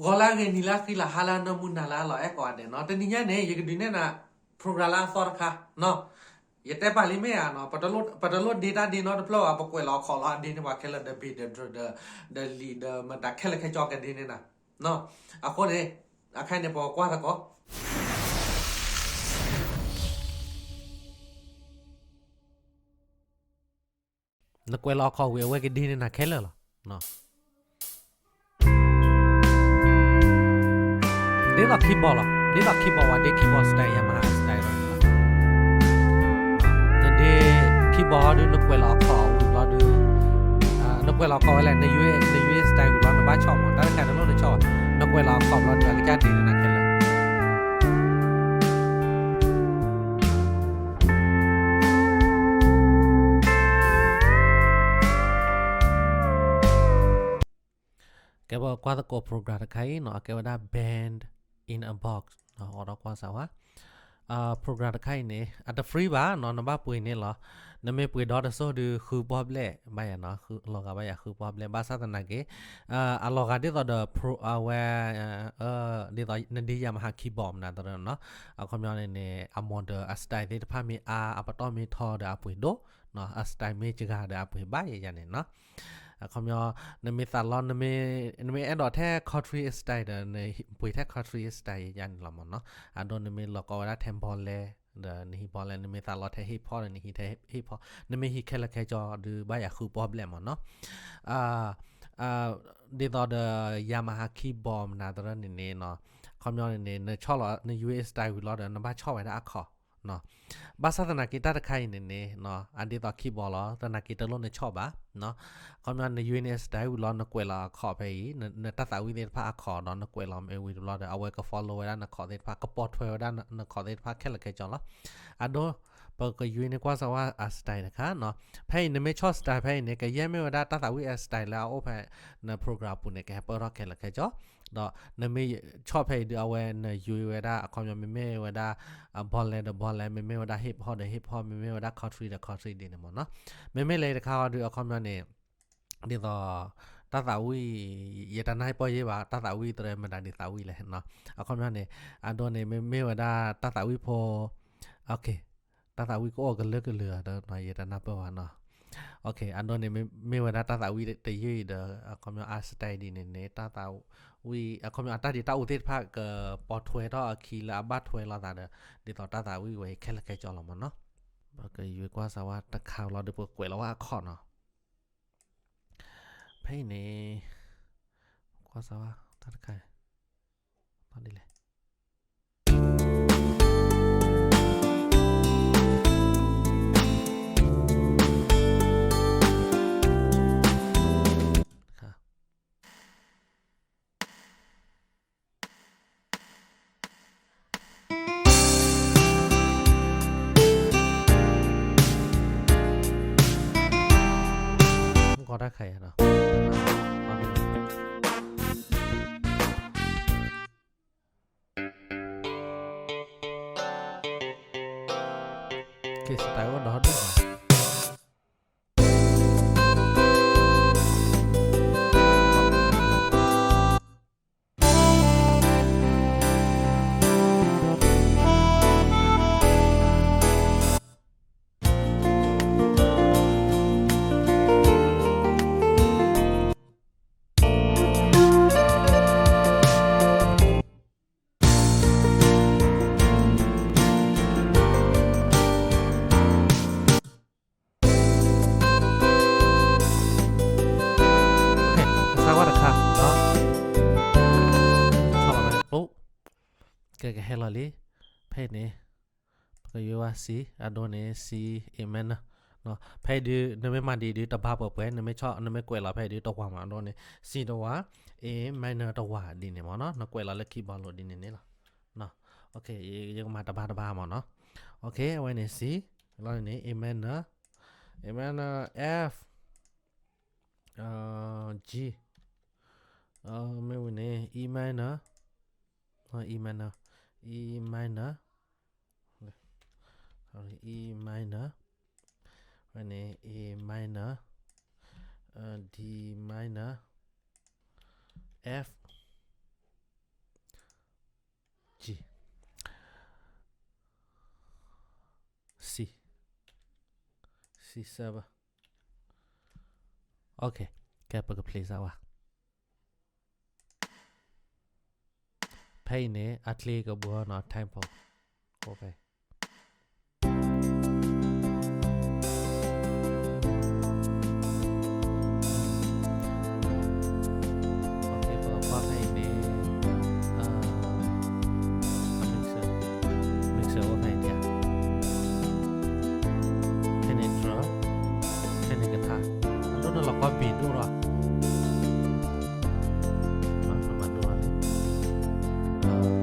ဂီၤလၢအဂ့ၤ နံၤလၢအဃံလၤ ဟါလၢအနၢမူ နၤလၢအလီၤအဲၣ်ကိးဂၤဒဲးနီၤ. တနံၤညါန့ၣ် ယကဒုးနဲၣ်နၤ program လၢအသီတခါနီၤ. ယတဲပာ်လံမ့ၢ်ဧါနီၤ, ပတလိၣ် ပတလိၣ်ဒ့တၢ်ဒ့နီတဖျၢၣ်ဘၣ်, ပကွဲးလီၤအခီၣ်လီၤအဒ့န့ၢ်ပှၤခဲလၢာ် ဒီး bass ဒီး drum ဒီး ဒီး lead ဒီး မတၤခဲလၢာ်ခဲဆ့ကဒ့န့ၢ်နၤနီၤ. အဃိန့ၣ် အခါန့ၣ် ပကွၢ်သကိး နကွဲးလီၤအခီၣ်ဝံၤ အဝဲကဒ့န့ၢ်နၤခဲလၢာ်လီၤ. ဒ်သိး keyboard လီၤ, ဒ်သိး keyboard ဝဲဒ့ keyboard style Yamaha style လီၤ. နဒ့ keyboard ဟီဒုး နကွဲးလီၤအခီၣ်ဝံၤဘျီဒုး နကွဲးလီၤအခီၣ်ဝဲလဲၣ်, န န style ဝံၤဘျီ နဘၣ်ဆီၣ်မး, တၢ်တခါနလိၣ်နဆီၣ်ဘၣ်, နကွဲးလီၤအခီၣ်ဘျီဒုး အကစၢ်ဒ့န့ၢ်နၤခဲလၢာ် ကဲ ပကွၢ်သကိး program တခါအံၤနီၤ, အကဲဝဲဒၣ် Band in a Box နီၤ, အိးထီၣ်ကွၢ်စးဝါ. program တခါအံၤန့ၣ် အတ free ဘၣ်နီၤ, နဘၣ်ပှ့ၤန့ၢ်လီၤ. နမ့ၢ်ပှ့ၤဒီတစိၢ်ဒုး ဃုပီၣ်ဘျဲၣ်ဘၣ်ယၤနီၤ, လီၤဂာ်ဘၣ်ယၤဃုပီၣ်ဘျဲၣ်, ဘၣ်ဆၣ်သနာ်က့ အလီၤဂာ်ဒ်သိးဒီး pro အဝဲ ဒ်သိးနဒ့ Yamaha keyboard မနုၤသရၣ်နီၤ, အခီပညီန့ၣ်န့ၣ် အ model အ style သ့ၣ်တဖၣ်မ့ၢ်အါ, အပတီၢ်မ့ၢ်ထီဒီးအပှ့ၤဒိၣ်နီၤ, အ style မ့ၢ်စှၤဒီးအပှ့ၤဘၣ်ယၤန့ၣ်နီၤ. အခီပညီ နမ့ၢ်သးလီ နမ့ၢ်အဲၣ်ဒိးထဲ country style ဒီး နပှ့ၤထဲ country style ယၤန့ၣ်လီၤမးနီၤ. အဒိ နမ့ၢ်လီၤကီဝဲဒၣ်ထဲ ballad ဒီး နဟံး ballad, နမ့ၢ်သးလီထဲ hip hop ဒီး နဟံးထဲ hip hop, နမ့ၢ်ဟံးခဲလၢာ်ခဲဆ့ဒီး ဘၣ်ယၤဃုပီၣ်ဘျဲၣ်မးနီၤ. ဒ်သိးဒီး Yamaha keyboard မနုၤသရၣ်န့ၣ်န့ၣ်နီၤ, အခီပညီန့ၣ်န့ၣ် နဆီၣ်လီၤ န U S style ဝံၤလီၤဒီး နဘၣ်ဆီၣ်ဝဲဒၣ်အခီၣ် ဘၣ်ဆၣ်သနာ်က့တၢ်တခါအံၤန့ၣ်န့ၣ် အဒ်သိး keyboard လီၤ, သနာ်က့တလိၣ်နဆီၣ်ဘၣ်. အခီပညီ န U S style ဝံၤလီၤ နကွဲးလီၤအခီၣ်ဖဲအံၤ, နတၢ်သးဝံၣ်သ့ၣ်တဖၣ်အခီၣ်ဒီး နကွဲးလီၤမ့ၢ်ဝံၤတဘျီဒီး အဝဲက follow ဝဲဒၣ်နခီၣ်သ့ၣ်တဖၣ်, ကပိာ်ထွဲဝဲဒၣ်နခီၣ်သ့ၣ်တဖၣ်ခဲလၢာ်ခဲဆ့လီၤ. အဒိ ပကယွၤန့ၢ်ကွၢ်စးဝါအ style တခါနီၤ. ဖဲအံၤ နမ့ၢ်ဆီၣ် style ဖဲအံၤန့ၣ် ကယဲၢ်မ့ၢ်ဝဲဒၣ်တၢ်သးဝံၣ်အ style လၢအအိၣ်ဖဲ န program အပူၤန့ၣ် ကဟဲပၢၢ်ထီၣ်ခဲလၢာ်ခဲဆ့ ဒီးနမ့ၢ်ဆီၣ်ဖဲအံၤဒုး အဝဲနယွၤဝဲဒၣ် အခီပညီမ့မ့ၢ်ဝဲဒၣ် ballad ဒီး ballad, မ့မ့ၢ်ဝဲဒၣ် hip hop ဒီး hip hop, မ့မ့ၢ်ဝဲဒၣ် country ဒီး country ဒ်န့ၣ်မးနီၤ. မ့မ့ၢ်လၢတခါအံၤဒုး အခီပညီန့ၣ် ဒ်သိး တၢ်သးဝံၣ် ယတနၢ်ဟ့ၣ်ပီၢ်ယဲၢ်ဘၣ်, တၢ်သးဝံၣ်တရၢမတၤဒ်သးဝံၣ်လဲၣ်နီၤ. အခီပညီန့ၣ် အဒိန့ၣ် မ့မ့ၢ်ဝဲဒၣ်တၢ်သးဝံၣ်ဖိ တၢ်သးဝံၣ်ကအိၣ်ကလုာ်ကလုာ်ဒီး ယတနၢ်ပၢၢ်ဘၣ်နီၤ. အဒိန့ၣ် မ့မ့ၢ်ဝဲဒၣ်တၢ်သးဝံၣ်တယုၢ်အံၤဒီး အခီပညီအ style ဒ်န့ၣ်န့ၣ် တၢ်သးဝံၣ် အခီပညီအတၢ်ဒ့တၢ်အူသ့ၣ်တဖၣ် ကပိာ်ထွဲထီၣ်အခံလၢအဘၣ်ထွဲလိာ်သးဒီး ဒ်သိးတၢ်သးဝံၣ်ဝဲအံၤခဲလၢာ်ခဲဆ့လီၤမးနီၤ. ပကယွၤကွၢ်စးဝါတခါလီၤဒီး ပကကွဲးလီၤဝဲအခီၣ်နီၤ. ဖဲအံၤန့ၣ် ကွၢ်စးဝါ တၢ်တခါ ဘၣ်ဒ်လဲၣ် ကီတၢ်ခါယၤနီၤ. က့ၤ style အိၣ်ဒီးဒိၣ်မး.ကစၢ်ဝဲတခါ, ကဲ ကဟဲလီၤလံ, ဖဲအံၤန့ၣ် ပကယွၤဝဲ C, အဒိန့ၣ် C, A minor, ဖဲအံၤဒုး နမ့ၢ်မၤဒ်အံၤဒုး တဘၣ်ပှဲၤပှဲၤ, နမ့ၢ်ဆီၣ် နမ့ၢ်ကွဲးလီၤဖဲအံၤဒုး တဝၤမး, အဒိန့ၣ် C တဝၤ, A minor တဝၤဒ်န့ၣ်မးနီၤ, နကွဲးလီၤလၢ keyboard လိၤဒ်န့ၣ်န့ၣ်လီၤ. ယကမၤတဘၣ်တဘၣ်မးနီၤ. အဝဲန့ၣ် C, လီၤန့ၣ် A minor, A minor, F, G, မ့ၢ်ဝံၤန့ၣ် E minor, E minor, E minor, E minor, ဝဲန့ၣ် A minor, D minor, F, server. Okay, ကဲ ပက play စၢ်ဝဲ. ဖဲအံၤန့ၣ် အချ့ကဘှီနီၤ tempo ကိးဖဲ Okay, ပကကွၢ်ဖဲအံၤန့ၣ် အ mixer, mixer အိၣ်ဖဲအံၤဒၣ်. ဖဲန့ၣ် drum, ဖဲန့ၣ် guitar, အဒိန့ၣ်လီၤကီ beat ဒိၣ်ထီၣ် မၤဒိၣ်ထီၣ်န့ၣ် အ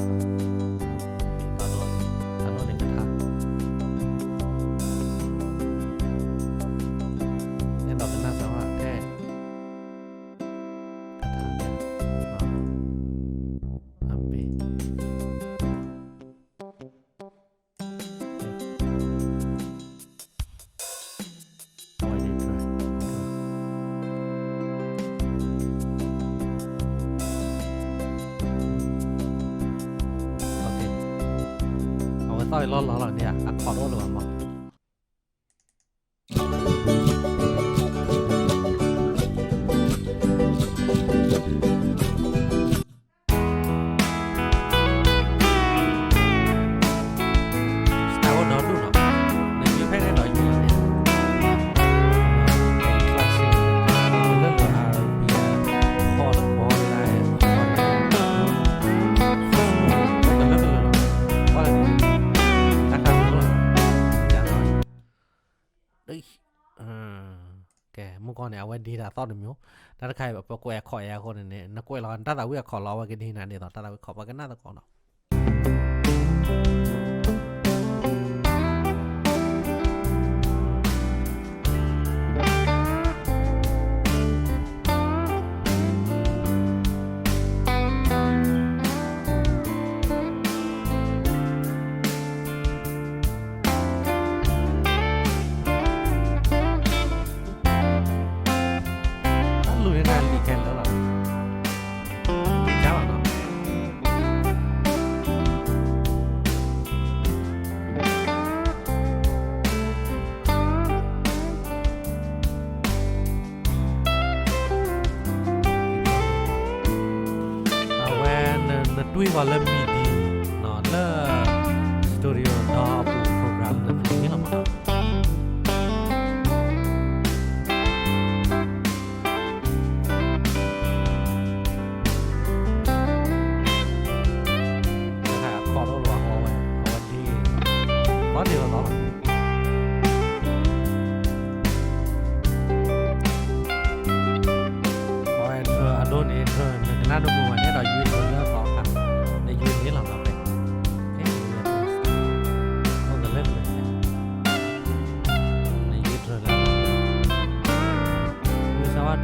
ဒိန့ၣ် guitar, အဲၣ်ဒိးကနၣ်စၢ်ဝဲ guitar ဒၣ် အဘ့ၣ် အဝဲသီၣ်အံၤလီၤလီၤလီၤန့ၣ် အ chord တအိၣ်လၢၤဘၣ်မး. ကဲ မုၢ်ကီၢ်န့ၣ် အဝဲဒ့တၢ်သီၣ်တမံၤ, တၢ်တခါအံၤ ပကွဲး chord အံၤအဃိန့ၣ်န့ၣ် နကွဲးလီၤ တၢ်သးဝံၣ်အ chord လီၤ အဝဲကဒ့နၤဒ်သိး တၢ်သးဝံၣ် chord ပကနၣ်သကိးနီၤ. တၢ်လူၤန့ၣ် တၢ်လံၤခဲလၢာ်လီၤ, တၢ်ဘၣ်နီၤ. အဝဲ နတွံၢ်ဝဲလၢ MIDI နီၤ လၢ Studio ဒီးအပူၤ program လၢ MIDI လီၤမးနီၤ. တၢ်ခါအ chord တအိၣ်လၢၤဘၣ် အဝဲ အဝဲဒ့ အဒ့လီၤလီၤလီၤ. အဝဲ drum အဒိန့ၣ် drum နကနၣ်ဒိၣ်ပူၤဝဲန့ၣ်ဒီး ယွၤ drum လၢအသီအခါ နယွၤန့ၣ်လီၤမးဖဲ ဖဲ ယွၤ drum အိၣ်ကလၢကလၢ နယွၤ drum လၢ ယွၤစၢ်ဝဲ drum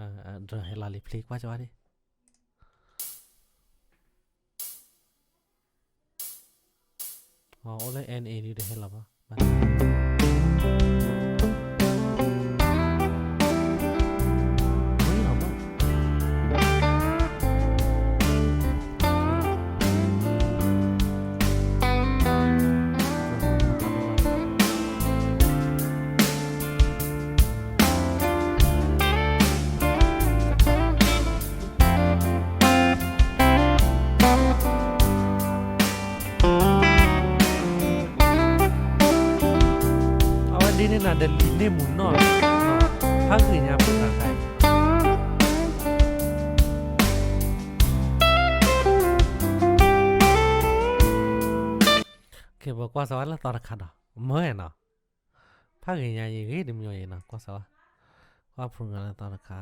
လၢ drum ဟဲလီၤလံ play ကွၢ်ကၠီၤဒၣ်. အိၣ်လၢ NA ဒ်တဟဲလီၤဘၣ်. အဝဲဒ်န့ၣ်နၤ ဒီးလံာ်န့ၢ်မူနီၢ်လီၤ, ဖးဂ့ၤညါပူၤနၤခါအံၤ. ကဲ ပကွၢ်စၢၤဝဲလၢသီတခါဒီး မၢနီၤ. ဖးဂ့ၤညါယဂ့ၤတမံၤအံၤနီၤ ကွၢ်စၢၤဝဲ, ကွၢ် program လၢသီတခါ.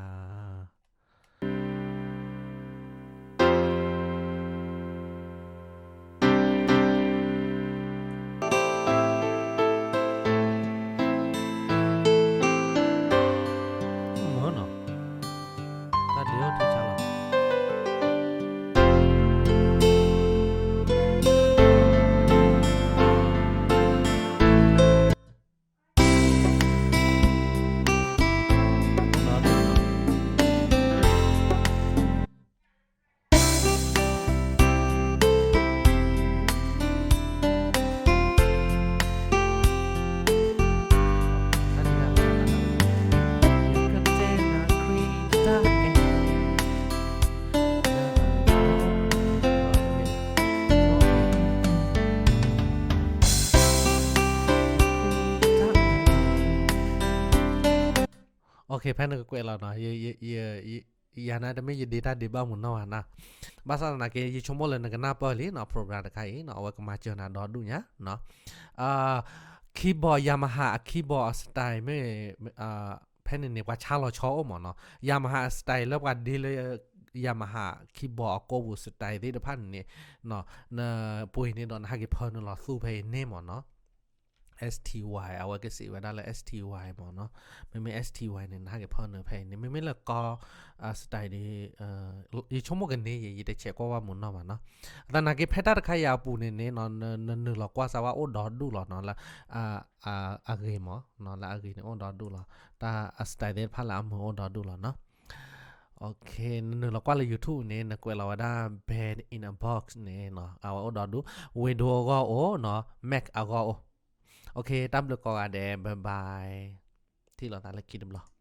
မၢနီၤ, တၢ်ဒုးအိၣ်ထံဆါလီၤ. လီၤဒုးနီၤ, ဖဲနကကွဲးလီၤနီၤ, ယၤန့ၣ်တမ့ၢ်ယဒ့တၢ်ဒ့ဘၣ်မုၢ်နီၢ်ဘၣ်နီၤ. ဘၣ်ဆၣ်သနာ်က့ ယဆိကမိၣ်လၢနကနၢ်ပၢၢ်လံနီၤ program တခါအံၤနီၤ, အဝဲကမၤစၢၤနၤဒီဒူၣ်ညါနီၤ. keyboard Yamaha အ keyboard အ style မ့ၢ် ဖဲန့ၣ်န့ၣ် ပှၤဆါလီၤဆီအိၣ်မးနီၤ. Yamaha အ style လၢပှၤဒ့လၢ Yamaha keyboard အကိာ်ပူၤ style သ့ၣ်တဖၣ်န့ၣ်န့ၣ် နပှ့ၤန့ၣ်ဒီးနဟဲက့ၤဖၢနုာ်လီၤသူဖဲအံၤန့ၣ်မးနီၤ. S T Y အဝဲကစံးဝဲဒၣ်လၢ S T Y မးနီၤ. မ့မ့ၢ် S T Y န့ၣ် နဟဲက့ၤဖၢနုာ်ဖဲအံၤန့ၣ် မ့မ့ၢ်လၢကီၢ် style ဒီး ယဆိကမိၣ်ကန့ၢ်ယဲ ယတဆဲးကွၢ်ဘၣ်မုၢ်နီၢ်ဘၣ်နီၤ. သနာ်က့ဖဲတၢ်တခါအံၤအပူၤန့ၣ်န့ၣ် နနုာ်လီၤကွၢ်စၢ်ဝဲအိၣ်ဒီဒူၣ်လီၤနီၤ လၢ အဂ့ၤမးနီၤ, လၢအဂ့ၤန့ၣ်အိၣ်ဒီဒူၣ်လီၤ. တၢ်အ style သ့ၣ်တဖၣ်လၢအမုာ်အိၣ်ဒီဒူၣ်လီၤနီၤ. နနုာ်လီၤကွၢ်လၢ YouTube န့ၣ် နကွဲးလီၤဝဲဒၣ် Band in a Box န့ၣ်နီၤ, အဝဲအိၣ်ဒီဒူၣ်, Windows အဂီၢ်အိၣ်နီၤ, Mac အဂီၢ်အိၣ်. တၢ်ဘျုးကိးဂၤဒဲး bye bye, ထံၣ်လိာ်သးလၢခံတဘျီ.